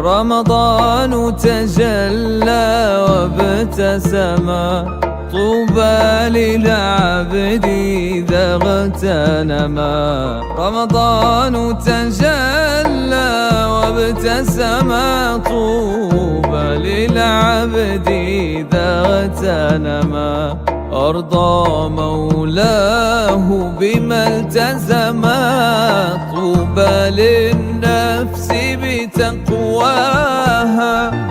رمضان تجلى وابتسما، طوبى للعبد إذا اغتنما. رمضان تجلى وابتسما، طوبى للعبد إذا اغتنما. أرضى مولاه بما التزما، طوبى للنفس بتقواها.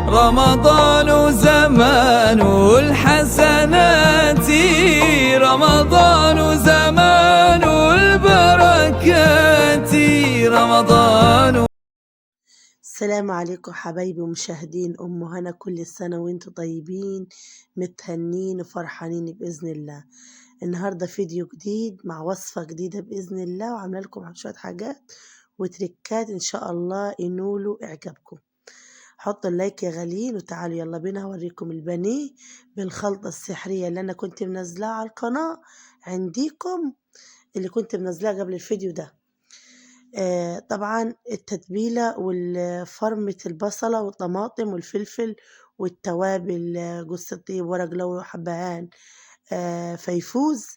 رمضان زمان الحسنات، رمضان زمان البركات، رمضان. السلام عليكم حبايبي ومشاهدين أم هنا، كل سنة وانتم طيبين متهنين وفرحانين بإذن الله. النهاردة فيديو جديد مع وصفة جديدة بإذن الله، وعاملة لكم شوية حاجات وتريكات إن شاء الله ينولوا إعجابكم. حطوا اللايك يا غاليين وتعالوا يلا بينا هوريكم البانيه بالخلطة السحرية اللي أنا كنت منزلاها على القناة عنديكم، اللي كنت منزلاها قبل الفيديو ده. طبعا التتبيلة والفرمة البصلة والطماطم والفلفل والتوابل، جوز الطيب، ورق لورا، حبهان، فيفوز،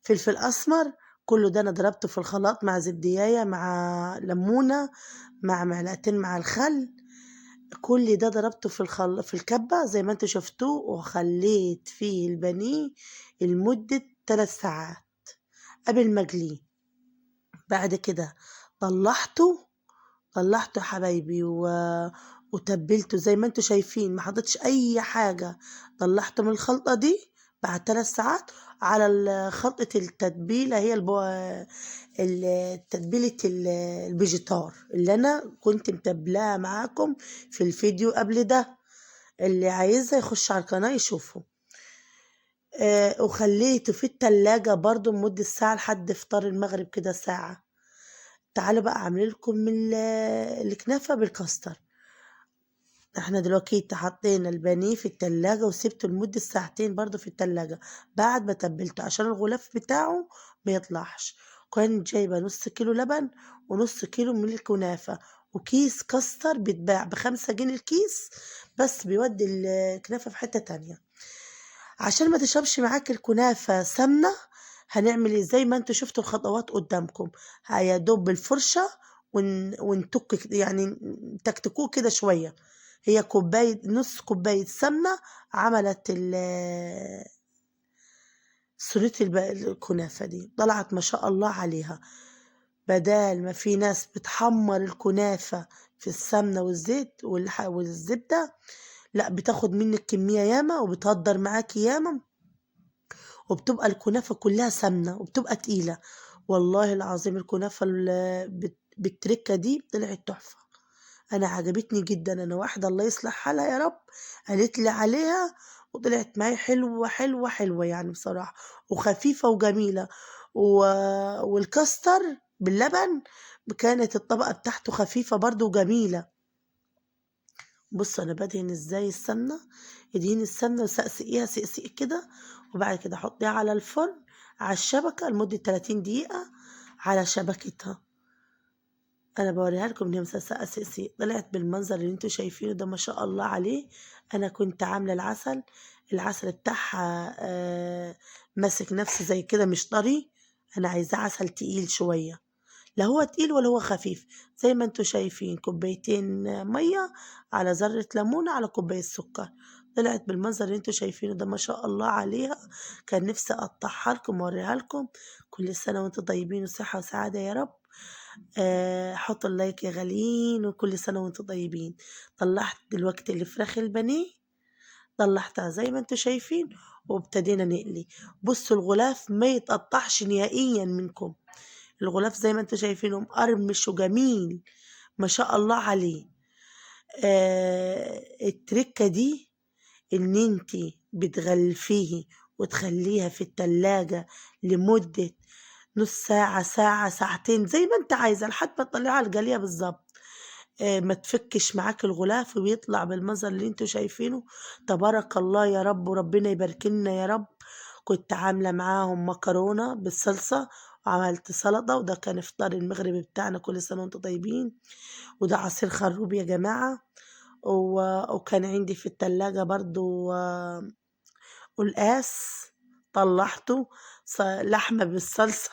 فلفل أسمر، كله ده أنا ضربته في الخلاط مع زبدية مع ليمونة مع معلقتين مع الخل. كل ده ضربته في الكبة زي ما انتوا شفتوه، وخليت فيه البانيه لمدة 3 ساعات قبل ما اقلية. بعد كده طلعته حبايبي وتبلته زي ما انتوا شايفين، ما حطيتش اي حاجة. طلعته من الخلطة دي بعد 3 ساعات على خلطة التتبيلة، هي تتبيلة الفيجيتار اللي انا كنت متبلاها معاكم في الفيديو قبل ده، اللي عايزها يخش على القناة يشوفه. وخليته في التلاجة برضو لمدة ساعة لحد فطار المغرب كده ساعة. تعالوا بقى اعمل لكم الكنافة بالكاستر. احنا دلوقتي حطينا البانيه في التلاجة وسبته لمدة ساعتين برضو في التلاجة بعد ما تبلته عشان الغلاف بتاعه ما يطلعش. كنت جايبة نص كيلو لبن ونص كيلو من الكنافة وكيس كاستر بيتباع ب5 جنيه الكيس، بس بيودي الكنافة في حتة تانية. عشان ما تشربش معاك الكنافة سمنة هنعمل ايه؟ زي ما انتوا شفتوا الخطوات قدامكم، هيا دوب بالفرشة ونتك يعني تكتكوه كده شوية. هي نص كوباية سمنة عملت صينية الكنافة دي، طلعت ما شاء الله عليها. بدال ما في ناس بتحمر الكنافة في السمنة والزيت والزبدة، لا بتاخد منك كمية ياما وبتهدر معاكي ياما، وبتبقى الكنافة كلها سمنة وبتبقى تقيلة. والله العظيم الكنافة بالتركة دي طلعت تحفة، أنا عجبتني جدا. أنا واحدة الله يصلح حالها يا رب قالت لي عليها وطلعت معايا حلوة حلوة حلوة بصراحة، وخفيفة وجميلة. والكاستر باللبن كانت الطبقة بتاعته خفيفة برضو وجميلة. بصوا أنا بدهن إزاي السمنة، ادهني السمنة وسقسقيها سقسيق كده، وبعد كده حطيها على الفرن على الشبكة لمدة 30 دقيقة على شبكتها. أنا بوريها لكم إن هي مسقسقة سقسيق، طلعت بالمنظر اللي انتوا شايفينه ده ما شاء الله عليه. أنا كنت عاملة العسل بتاعها، ماسك نفسه زي كده مش طري، أنا عايزاه عسل تقيل شوية، لا هو تقيل ولا هو خفيف. زي ما انتوا شايفين كوبايتين مية على ذرة ليمونة على كوباية سكر، طلعت بالمنظر اللي انتوا شايفينه ده ما شاء الله عليها. كان نفسي اقطعها لكم واوريها لكم. كل سنة وانتوا طيبين وصحة وسعادة يا رب. حطوا اللايك يا غاليين، وكل سنة وانتوا طيبين. طلعت دلوقتي الفراخ البانيه، طلعتها زي ما انتوا شايفين، وابتدينا نقلي. بصوا الغلاف ما يتقطعش نهائيا منكم، الغلاف زي ما انتوا شايفينه مقرمش وجميل ما شاء الله عليه. التركة دي ان انتي بتغلفيه وتخليها في التلاجة لمدة نص ساعة، ساعة، ساعتين، زي ما انت عايزة لحد ما تطلعيها على الجلية بالظبط. ما تفكش معاك الغلاف وبيطلع بالمنظر اللي انتوا شايفينه. تبارك الله يا رب، وربنا يبارك لنا يا رب. كنت عاملة معاهم مكرونة بالصلصة وعملت سلطة، وده كان افطار المغرب بتاعنا. كل سنة وانتم طيبين. وده عصير خروب يا جماعة. وكان عندي في التلاجة برضو قلقاس طلعته، لحمة بالصلصة.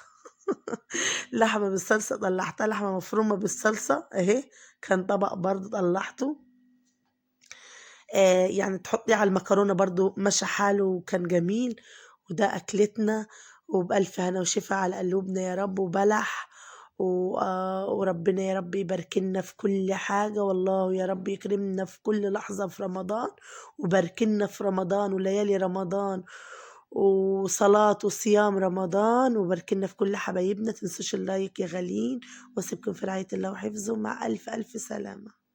لحمة بالصلصة طلعتها، لحمة مفرومة بالصلصة اهي، كان طبق برضو طلعته. يعني تحطي على المكرونة برضو مشى حاله وكان جميل. وده أكلتنا، وبألف هنا وشفا على قلوبنا يا رب، وبلح وربنا يا رب يباركلنا في كل حاجة، والله يا رب يكرمنا في كل لحظة في رمضان، وباركلنا في رمضان وليالي رمضان وصلاة وصيام رمضان، وباركلنا في كل حبايبنا. تنسوش اللايك يا غاليين، واسيبكم في رعاية الله وحفظه، مع ألف ألف سلامة.